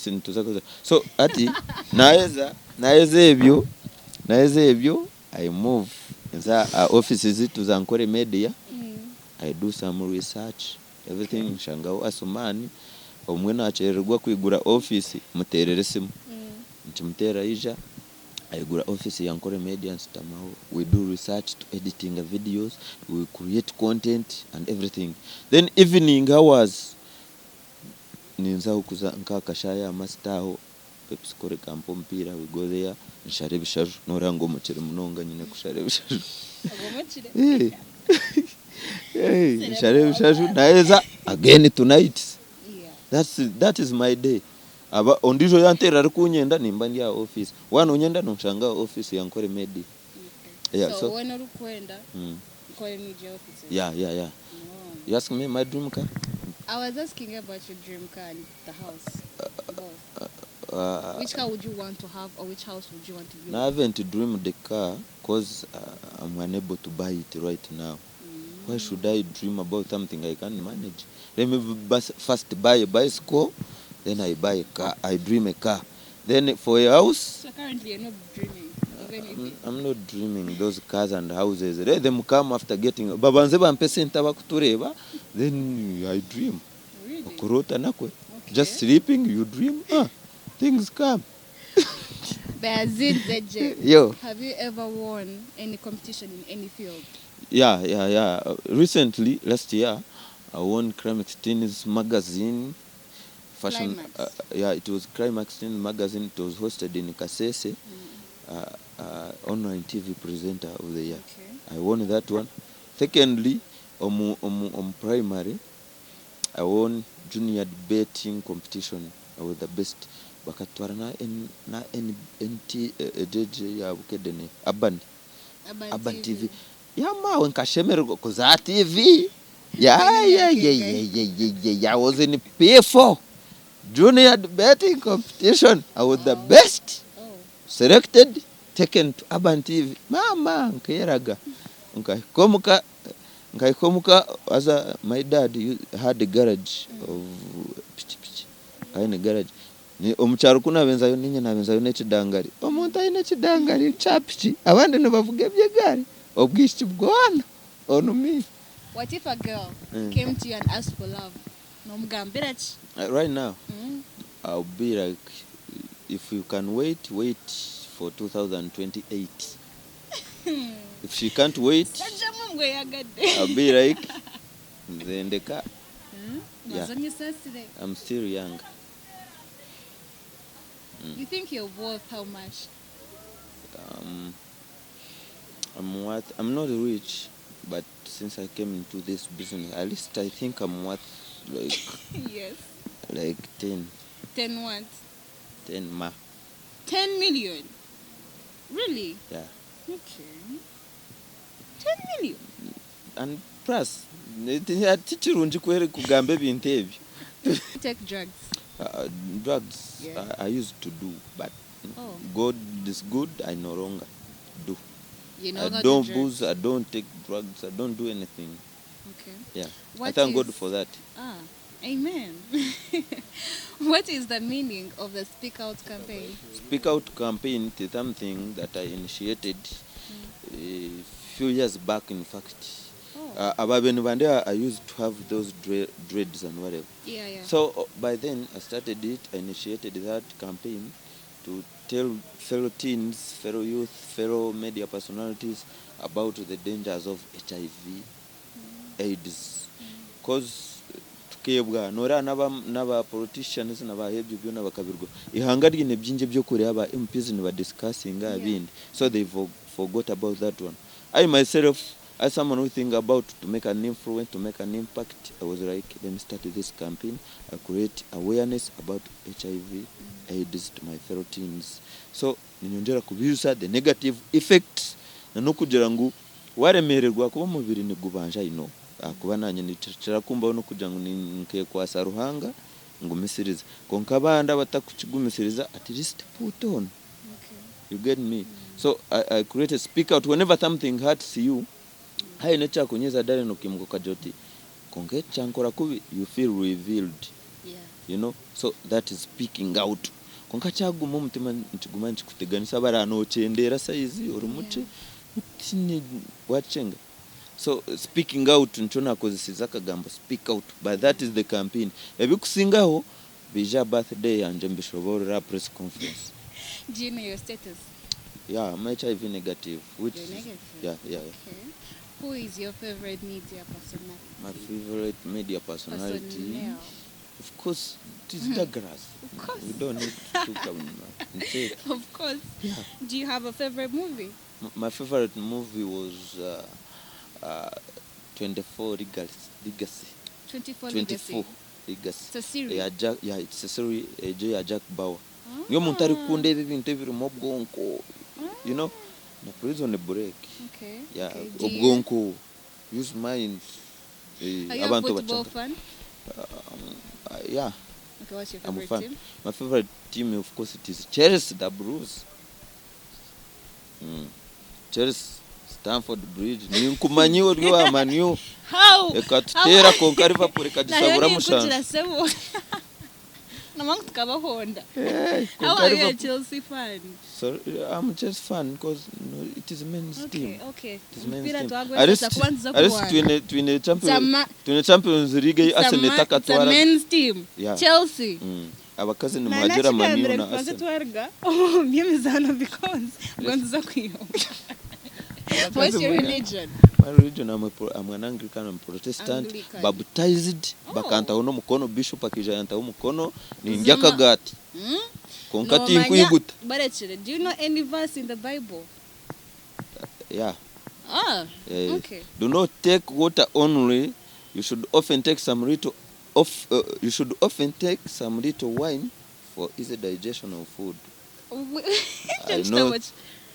[SPEAKER 2] Nituza kuza. So ati naheza naheza ebyo naheza ebyo. I move nza aha office zitu za Nkore Media, I do some research, everything nshangaho Asuman, obumwe nakyerererwa kwigura office muterera esimu, nkimuterera aija aigura office ya Nkore Media nsitamaho, we do research tu editinga videos, we create content and everything. Then evening hours ninzaho kuza nka kashaayi aha masita aho, Pepsi Cola ekampa omupiira we go there nshare ebishaju noreeba ngu omukire munonga nyine kushara ebishaju nshare ebishaju naheza again tonight that's that is my day aba ondijo yanterera arikunyenda nimba ndi aha office waaba nonyenda nonshanga aha office ya Nkore Media yeah
[SPEAKER 1] So
[SPEAKER 2] so
[SPEAKER 1] weena orikwenda Nkore Media offices?
[SPEAKER 2] Yeah yeah yeah you ask me my dream car?
[SPEAKER 1] I was asking you about your dream car and the house both. Which car would you want to have or which house would you want to build?
[SPEAKER 2] I haven't dreamed the car cause I'm unable to buy it right now. Why should I dream about something I can't manage? Let me first buy a bicycle, then I buy a car, I dream a car. Then for a house,
[SPEAKER 1] So currently you're not dreaming, even if
[SPEAKER 2] I'm, I'm not dreaming those cars and houses. Let them come after getting babanze bampe sente abakutureeba then I dream.
[SPEAKER 1] Really?
[SPEAKER 2] Okuroota nakwe.
[SPEAKER 1] Okay.
[SPEAKER 2] Just sleeping you dream ah things come.
[SPEAKER 1] Bayazid ZJ.
[SPEAKER 2] Yo.
[SPEAKER 1] Have you ever won any competition in any field?
[SPEAKER 2] Yeah, yeah, yeah. Recently, last year, I won Climax Teens magazine. Fashion,
[SPEAKER 1] Climax.
[SPEAKER 2] yeah, it was Climax Teens magazine. It was hosted in Kasese. Online TV presenter of the year.
[SPEAKER 1] Okay.
[SPEAKER 2] I won that one. Secondly, omu primary, I won junior debating competition. I was the best. Bakatwara na N, na N, NT, JJ ya Bukedde ne Urban.
[SPEAKER 1] Urban
[SPEAKER 2] Urban
[SPEAKER 1] TV.
[SPEAKER 2] TV. Yamaawe nkashemererwa kuza aha TV. Yeah, yeah, yeah, yeah, yeah, yeah, yeah, yeah. I was in P4 junior debating competition. I was the best.
[SPEAKER 1] Oh.
[SPEAKER 2] Selected, taken to Urban TV. Mama, nkeraga. Nkahika omuka, nkahika omuka, haza my dad had a garage of piki piki. Aine garage. Omu kyaro ku naabe nzayo niinye naabe nzayo n'ekidangari. Omuntu aine ekidangari kya piki abandi nibavuga eby'egaari. Obwishiki bwona on me.
[SPEAKER 1] What if a girl came to you and asked for love? Nomugambira ki?
[SPEAKER 2] Right now, I'll be like, if you can wait, wait for 2028. If she can't wait,
[SPEAKER 1] Sajjamu mbweyagadde.
[SPEAKER 2] I'll be like, nze ndeka. Yeah.
[SPEAKER 1] Mazonyesasire.
[SPEAKER 2] I'm still young.
[SPEAKER 1] You think you're worth how much?
[SPEAKER 2] I'm worth, I'm not rich, but since I came into this business, at least I think I'm worth like
[SPEAKER 1] Yes.
[SPEAKER 2] like 10.
[SPEAKER 1] 10 what?
[SPEAKER 2] 10 ma.
[SPEAKER 1] 10 million? Really?
[SPEAKER 2] Yeah.
[SPEAKER 1] Okay. 10 million?
[SPEAKER 2] And plus, tikirungi kugamba ebintu ebyo.
[SPEAKER 1] Take drugs.
[SPEAKER 2] Drugs,
[SPEAKER 1] Yeah.
[SPEAKER 2] I used to do, but
[SPEAKER 1] Oh.
[SPEAKER 2] God is good, I no longer do.
[SPEAKER 1] You no
[SPEAKER 2] I
[SPEAKER 1] longer do
[SPEAKER 2] don't
[SPEAKER 1] drugs.
[SPEAKER 2] booze, I don't take drugs, I don't do anything.
[SPEAKER 1] Okay.
[SPEAKER 2] Yeah. I
[SPEAKER 1] What
[SPEAKER 2] thank God
[SPEAKER 1] is
[SPEAKER 2] for that.
[SPEAKER 1] Amen. What is the meaning of the Speak Out campaign?
[SPEAKER 2] Speak Out campaign is something that I initiated a few years back, in fact.
[SPEAKER 1] Oh.
[SPEAKER 2] Ababenu bande, I used to have those dreads and whatever.
[SPEAKER 1] Yeah, yeah.
[SPEAKER 2] So by then I started it, I initiated that campaign to tell fellow teens, fellow youth, fellow media personalities about the dangers of HIV, AIDS. Because tukebwa nora n'aba politicians n'abahebyo byona bakabirwa ihanga ryine byingi byo kureba aba MPs ni ba discussing abindi, so they forgot about that one. I myself, as someone who think about to make an influence, to make an impact, I was like, let me start this campaign. I create awareness about HIV, AIDS to my fellow teens. So ninyongera kubirusa the negative effects na nokugira ngu waremererwa kuba omubiri nigubanja ino akuba nanye nikirakumbaho nokugira ngu nkekwasa Ruhanga ngumisirize konka abandi abatakukigumisiriza at least put on.
[SPEAKER 1] Okay.
[SPEAKER 2] You get me? So I create a speak out whenever something hurts you. Hayi nekyakunyeza dare nokimuka ukagira oti konka eki kyankora kubi, you feel revealed.
[SPEAKER 1] Yeah.
[SPEAKER 2] You know? So that is speaking out. Konka kyaguma omutima nikiguma nikikuteganisa baranokyendera size ori mukye.
[SPEAKER 1] Yeah.
[SPEAKER 2] Otine wakyenga. So speaking out nikyo nakozesize akagambo speak out but that is the campaign. Ebikusingaho biije aha birthday yangye mbishoboorore aha press conference.
[SPEAKER 1] Do you know your status?
[SPEAKER 2] Yeah, I'm HIV negative which
[SPEAKER 1] You're
[SPEAKER 2] is
[SPEAKER 1] negative?
[SPEAKER 2] yeah, yeah, yeah.
[SPEAKER 1] Okay. Who is your favorite media personality?
[SPEAKER 2] My favorite media personality
[SPEAKER 1] Personnel.
[SPEAKER 2] of course it is Douglas.
[SPEAKER 1] Of course.
[SPEAKER 2] We don't need to come and check.
[SPEAKER 1] Of course.
[SPEAKER 2] Yeah.
[SPEAKER 1] Do you have a favorite movie?
[SPEAKER 2] My favorite movie was 24 Legacy.
[SPEAKER 1] 24
[SPEAKER 2] 24
[SPEAKER 1] Legacy.
[SPEAKER 2] Legacy.
[SPEAKER 1] It's a series.
[SPEAKER 2] Yeah, Jack, yeah, it's a series egyo ya Jack Bauer. Niyo omuntu arikukunda ebi ebintu ebirimu obwonko. You know, na Prison Break.
[SPEAKER 1] Okay.
[SPEAKER 2] Yeah,
[SPEAKER 1] Okay. Do you,
[SPEAKER 2] obwonko. Use mind. Eh,
[SPEAKER 1] are you a
[SPEAKER 2] abantu
[SPEAKER 1] football
[SPEAKER 2] bachanga.
[SPEAKER 1] fan?
[SPEAKER 2] Yeah,
[SPEAKER 1] Okay, what's your
[SPEAKER 2] I'm a
[SPEAKER 1] favorite
[SPEAKER 2] fan.
[SPEAKER 1] team?
[SPEAKER 2] My favorite team, of course, it is Chelsea, the Blues. Chelsea, Stamford Bridge. Ninkumanyi ori wa Man U.
[SPEAKER 1] How?
[SPEAKER 2] Ekatuteera konka Liverpool
[SPEAKER 1] Nayo
[SPEAKER 2] ekagisabura
[SPEAKER 1] ninkugira
[SPEAKER 2] mushanju.
[SPEAKER 1] sebo. Namangu tukabahonda.
[SPEAKER 2] Hey,
[SPEAKER 1] How
[SPEAKER 2] konka
[SPEAKER 1] are you a
[SPEAKER 2] Liverpool.
[SPEAKER 1] Chelsea fan?
[SPEAKER 2] Sorry, I'm a Chelsea fan because no, it is men's
[SPEAKER 1] Okay,
[SPEAKER 2] team.
[SPEAKER 1] okay.
[SPEAKER 2] It is men's
[SPEAKER 1] Mpira
[SPEAKER 2] team.
[SPEAKER 1] twagwesa
[SPEAKER 2] At least,
[SPEAKER 1] kubanza
[SPEAKER 2] at least
[SPEAKER 1] kuwana.
[SPEAKER 2] twine
[SPEAKER 1] It's a
[SPEAKER 2] champion, twine Champions League
[SPEAKER 1] It's a
[SPEAKER 2] Arsenal
[SPEAKER 1] it's a
[SPEAKER 2] takatwara.
[SPEAKER 1] men's team.
[SPEAKER 2] Yeah.
[SPEAKER 1] Chelsea.
[SPEAKER 2] Abakazi nimuhagira Man U na
[SPEAKER 1] tubanze
[SPEAKER 2] Arsenal.
[SPEAKER 1] twarga omu by'emizaano because ubwo nziza kwiyoba. What's your religion?
[SPEAKER 2] My religion, I'm an Anglican, I'm Protestant,
[SPEAKER 1] Anglican.
[SPEAKER 2] baptized,
[SPEAKER 1] Oh.
[SPEAKER 2] bakantaho n'omukono, bishop akaija yantaho omukono, nindya
[SPEAKER 1] Zuma.
[SPEAKER 2] akagaati. Konka
[SPEAKER 1] Noomanya-
[SPEAKER 2] tinkwiguta.
[SPEAKER 1] Barekire, do you know any verse in the Bible?
[SPEAKER 2] Yeah.
[SPEAKER 1] Ah,
[SPEAKER 2] Eh,
[SPEAKER 1] okay.
[SPEAKER 2] Do not take water only. You should often take some little of you should often take some little wine for easy digestion of food. I know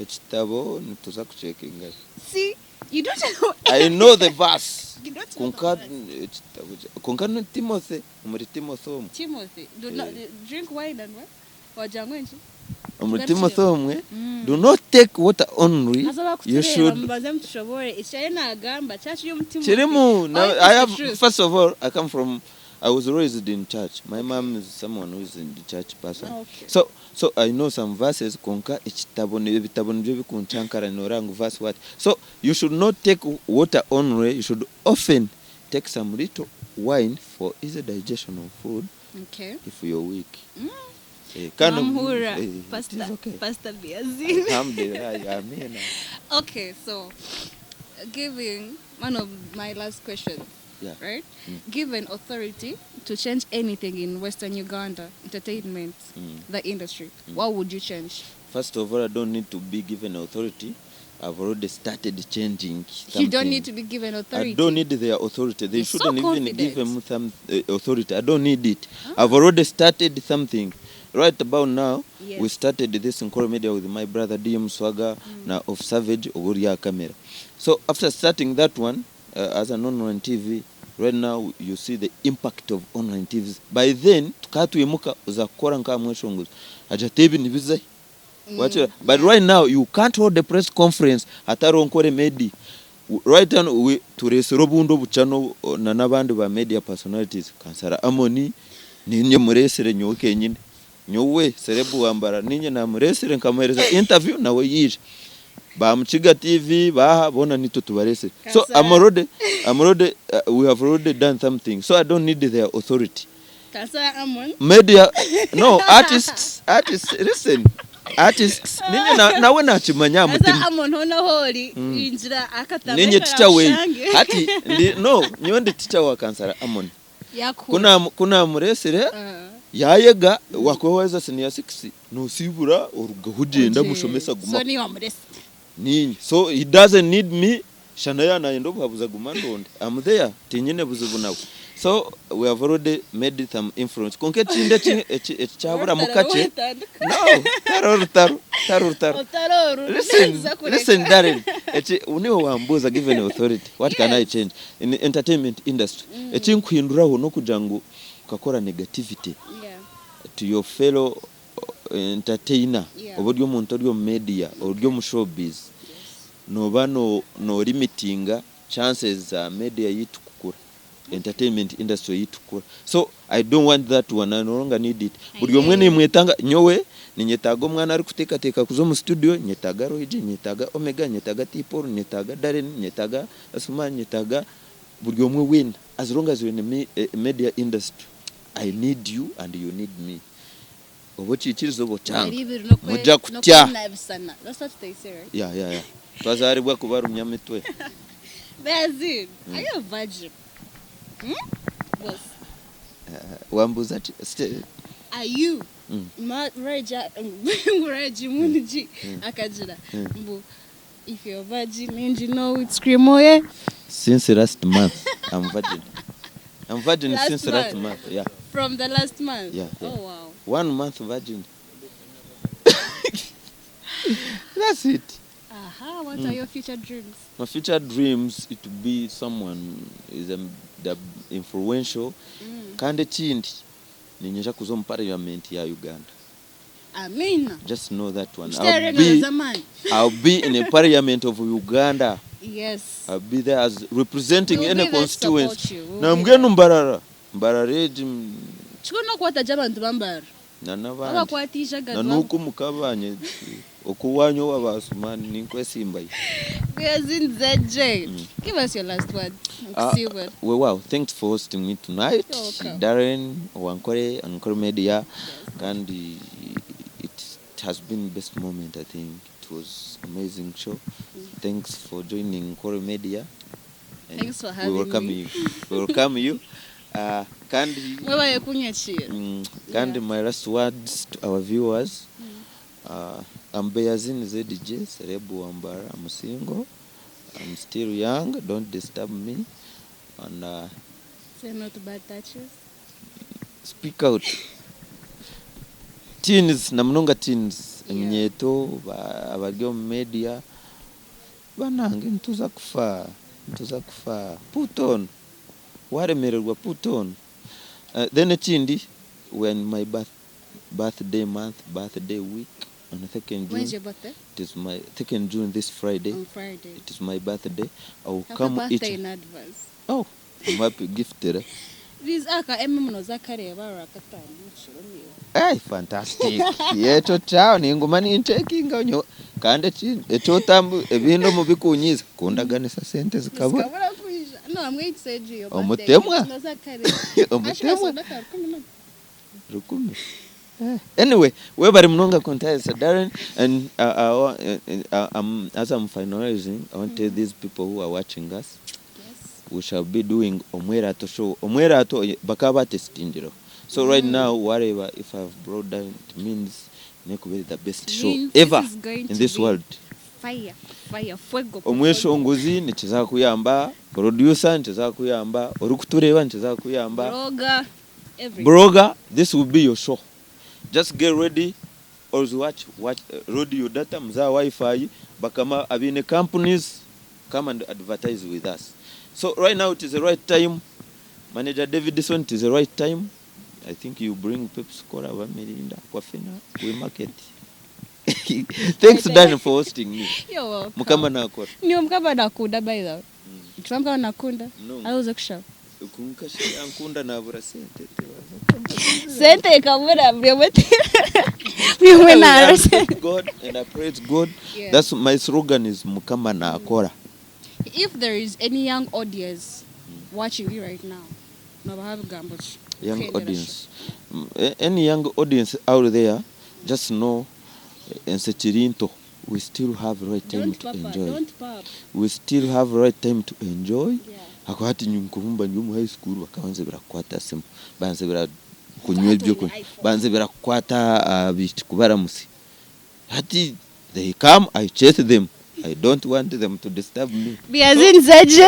[SPEAKER 2] ekitabo nituza kucekinga.
[SPEAKER 1] See, you don't know.
[SPEAKER 2] I know the verse.
[SPEAKER 1] You don't know
[SPEAKER 2] Konka
[SPEAKER 1] the verse.
[SPEAKER 2] ekitabo konka ni Timothy, omuri Timothy omwe.
[SPEAKER 1] Timothy, do not
[SPEAKER 2] Eh.
[SPEAKER 1] drink wine and what? Wagira ngu enki?
[SPEAKER 2] Omuri Timothy omwe, do not take water only.
[SPEAKER 1] Haza
[SPEAKER 2] You
[SPEAKER 1] bakutureeba
[SPEAKER 2] should
[SPEAKER 1] mubaze mutushobore eki ariyo naagamba kyakiri omu Timothy.
[SPEAKER 2] Kirimu. Now,
[SPEAKER 1] Oh, it's
[SPEAKER 2] I
[SPEAKER 1] the
[SPEAKER 2] have
[SPEAKER 1] truth.
[SPEAKER 2] first of all, I come from I was raised in church. My mom is someone who is in the church person.
[SPEAKER 1] Okay.
[SPEAKER 2] So I know some verses konka ekitabo ebitabo nibyo bikuncankara noora ngu verse what. So you should not take water only, you should often take some little wine for easy digestion of food
[SPEAKER 1] Okay.
[SPEAKER 2] if you're weak. Eh, kind of,
[SPEAKER 1] Mwamhura,
[SPEAKER 2] eh, it is
[SPEAKER 1] Pastor,
[SPEAKER 2] okay.
[SPEAKER 1] Pastor Biazin.
[SPEAKER 2] Alhamdulillah, amen.
[SPEAKER 1] Okay, so giving one of my last questions,
[SPEAKER 2] Yeah.
[SPEAKER 1] right? Given authority to change anything in Western Uganda entertainment, the industry, what would you change?
[SPEAKER 2] First of all, I don't need to be given authority. I've already started changing something.
[SPEAKER 1] You don't need to be given authority.
[SPEAKER 2] I don't need their authority. They
[SPEAKER 1] You're so
[SPEAKER 2] shouldn't even give
[SPEAKER 1] confident.
[SPEAKER 2] them some authority. I don't need it. I've already started something. Right about now,
[SPEAKER 1] Yes.
[SPEAKER 2] we started this Nkore Media with my brother DM Swagger na of Savage Oguria Camera. So after starting that one, as an online TV, right now you see the impact of online TVs. By then, tukatwimuka uzakora nka mweshongozi. Aja tebi nibizahi. Watch But right now you can't hold a press conference hatariho Nkore Media. Right now we turesire obundi obuchano na n'abandi ba media personalities. Kansara Amoni ninye muresire nyowe kenyine. Nyowe Serebu Wambara ninye namuresire nkamuhereza interview nawe yije. Ba Mukiga TV baha bona nitwe tubaresire. So
[SPEAKER 1] Kansara.
[SPEAKER 2] I'm already we have already done something. So I don't need their authority.
[SPEAKER 1] Kansara Amon.
[SPEAKER 2] Media no artists listen artists ninye nawe nakimanya
[SPEAKER 1] Kansara
[SPEAKER 2] mutima
[SPEAKER 1] Amon hona hori injira akatabo
[SPEAKER 2] ninye teacher we hati ndi no nyowe ndi teacher wa Kansara Amon
[SPEAKER 1] Yakura.
[SPEAKER 2] kuna muresire yayega wakweweza senior 6 nosibura orugaho ugenda mushomesa guma
[SPEAKER 1] So ni wamuresa.
[SPEAKER 2] ninye so he doesn't need me shana yanayenda obuhabuzi aguma ndonde I'm there tinyine buzibu nawe so we have already made some influence konka ekindi ekikyabura mukakye no taro rutaro taro rutaro listen listen Darren eki niwe wambuuza given authority what can I change in the entertainment industry ekinkuhinduraho n'okugira ngu ukakora negativity
[SPEAKER 1] Yeah.
[SPEAKER 2] to your fellow entertainer
[SPEAKER 1] Yeah.
[SPEAKER 2] oba ori omuntu ori omu media ori omu showbiz noba no limitinga chances za media yitu kukura entertainment industry yitu kukura so I don't want that one I no longer need it buri omwe nimwetanga nyowe Ninyetaaga omwana arikuteekateeka kuza omu studio, nyetaaga Roy G, nyetaaga Omega, nyetaaga T-Paul, nyetaaga Darren, nyetaaga Asuman, nyetaaga buri omwe weena. As long as you're in the media industry, I need you and you need me. Oba okiikiriza oba okyanga.
[SPEAKER 1] Ebiri
[SPEAKER 2] Mujja kutya.
[SPEAKER 1] n'okwenabisana. That's what they say, right?
[SPEAKER 2] Yeah. Twazaaribwa kubarumya emitwe.
[SPEAKER 1] Beazin, are you a virgin? Hmm? Boss,
[SPEAKER 2] Wambuuza ki?
[SPEAKER 1] Are you? Ma Reja Reji Muniji akagira mbu if you're a virgin and you know it, scream, oh yeah.
[SPEAKER 2] Since last month, I'm virgin. I'm virgin
[SPEAKER 1] Last
[SPEAKER 2] since last
[SPEAKER 1] month.
[SPEAKER 2] month. Yeah.
[SPEAKER 1] From the last month.
[SPEAKER 2] Yeah.
[SPEAKER 1] Oh wow.
[SPEAKER 2] One month virgin. That's it.
[SPEAKER 1] Aha, what are your future dreams?
[SPEAKER 2] My future dreams is to be someone is the influential. Kandi ekindi ninyija kuza omu parliament ya Uganda.
[SPEAKER 1] Amina.
[SPEAKER 2] Just know that one.
[SPEAKER 1] Kitere
[SPEAKER 2] I'll
[SPEAKER 1] ngalo
[SPEAKER 2] be,
[SPEAKER 1] z'amaani.
[SPEAKER 2] I'll be in the parliament of Uganda.
[SPEAKER 1] Yes.
[SPEAKER 2] I'll be there as representing
[SPEAKER 1] We'll
[SPEAKER 2] any
[SPEAKER 1] be there to support
[SPEAKER 2] constituency.
[SPEAKER 1] you. We'll be
[SPEAKER 2] Nambwenu
[SPEAKER 1] there.
[SPEAKER 2] Mbarara. Mbarara egi
[SPEAKER 1] Kikuru n'okukwata gye abantu bambara.
[SPEAKER 2] na n'abandi.
[SPEAKER 1] Babakwatisha
[SPEAKER 2] Na nuko mukabanye okuwanyu wabasumani ninkwesimbayo.
[SPEAKER 1] Beazin ZJ. Give us your last word. Nkusiibwe.
[SPEAKER 2] Well, wow, thanks for hosting me tonight.
[SPEAKER 1] You're welcome.
[SPEAKER 2] Darren, Wankore, Ankore Media. Kandi it has been best moment, I think. It was amazing show. Thanks for joining Nkore Media. And
[SPEAKER 1] Thanks for
[SPEAKER 2] we
[SPEAKER 1] having
[SPEAKER 2] welcome
[SPEAKER 1] me.
[SPEAKER 2] you. We welcome you. Kandi
[SPEAKER 1] Mwebaye kunyakira.
[SPEAKER 2] Kandi
[SPEAKER 1] Yeah.
[SPEAKER 2] my last words to our viewers. I'm Beazin ZJ, Cerebu Wambara. I'm single. I'm still young. Don't disturb me. And
[SPEAKER 1] Say no to bad touches.
[SPEAKER 2] Speak out. Teens, namunonga teens, eminyeeto abari omu media, banange nituza kufa, nituza kufa. Put on. Waremererwa, put on. Then ekindi, when my birthday month, birthday week, on the 2nd
[SPEAKER 1] When's
[SPEAKER 2] June,
[SPEAKER 1] your birthday?
[SPEAKER 2] It is my 2nd June, this Friday.
[SPEAKER 1] On Friday.
[SPEAKER 2] It is my birthday. I will
[SPEAKER 1] Happy
[SPEAKER 2] come
[SPEAKER 1] birthday
[SPEAKER 2] each.
[SPEAKER 1] in advance.
[SPEAKER 2] Oh, I'm happy gifted. Eh?
[SPEAKER 1] These aka emi muno zakareba rakatano kiro niwe.
[SPEAKER 2] Hey, fantastic. Yeto chao ninguma ninchekinga nyo kandi ekyotambu ebintu mubikunyiza kundaganisa sente zikabura.
[SPEAKER 1] Zikabura kwija. No, I'm going to say you your birthday.
[SPEAKER 2] Omutemwa.
[SPEAKER 1] Muno zakareba.
[SPEAKER 2] Omutemwa.
[SPEAKER 1] Actually, 10.
[SPEAKER 2] 10. Anyway, webare munonga kuntayisa Darren, and as I'm finalizing, I want to tell these people who are watching us, we shall be doing Omwerato show. Omwerato bakaba batestingiro. So right now, whatever, if I've brought down, it means nekubere the best show
[SPEAKER 1] Means this
[SPEAKER 2] ever
[SPEAKER 1] is going
[SPEAKER 2] in
[SPEAKER 1] to
[SPEAKER 2] this
[SPEAKER 1] be
[SPEAKER 2] world.
[SPEAKER 1] Fire, fire, fuego.
[SPEAKER 2] Omweshongozi nikizakuyamba, producer nikizakuyamba, orikutureeba nikizakuyamba.
[SPEAKER 1] Broga, everything.
[SPEAKER 2] Broga, this will be your show. Just get ready, also watch, load your data, muza Wi-Fi, bakama abine companies, come and advertise with us. So right now it is the right time. Manager Davidson, it is the right time. I think you bring Pepsi Cola, Mirinda, Aquafina, we market. Thanks, Dan, for hosting me.
[SPEAKER 1] You're welcome.
[SPEAKER 2] Mukama nakora.
[SPEAKER 1] Niwe mukama nakunda, by the way. Kiba mukama nakunda.
[SPEAKER 2] No.
[SPEAKER 1] Aruze kushaba.
[SPEAKER 2] Kunkasha yankunda nabura sente tebaza.
[SPEAKER 1] Sente ikabura buri omwe buri omwe
[SPEAKER 2] I
[SPEAKER 1] nara.
[SPEAKER 2] respect God and I praise God. That's my slogan is Mukama nakora.
[SPEAKER 1] If there is any young audience watching you right now, nobaha bigambo ki?
[SPEAKER 2] Young
[SPEAKER 1] Kwendera.
[SPEAKER 2] audience. Any young audience out there, just know ensekirinto. We still have right time
[SPEAKER 1] Don't
[SPEAKER 2] to
[SPEAKER 1] papa,
[SPEAKER 2] enjoy.
[SPEAKER 1] don't pop.
[SPEAKER 2] We still have right time to enjoy.
[SPEAKER 1] Yeah.
[SPEAKER 2] Hati nkumba ndi omu high school bakabanza birakwata simu banze bira kunywa ebyo kunywa
[SPEAKER 1] iPhone.
[SPEAKER 2] Banze birakwata abishiki kubaramusi hati they come, I chase them. I don't want them to disturb me.
[SPEAKER 1] Beazin ZJ.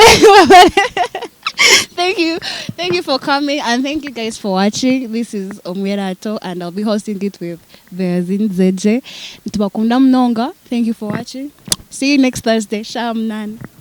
[SPEAKER 1] Thank you. Thank you for coming and thank you guys for watching. This is Omwerato and I'll be hosting it with Beazin ZJ. Tubakunda mnonga. Thank you for watching. See you next Thursday. Sham nan.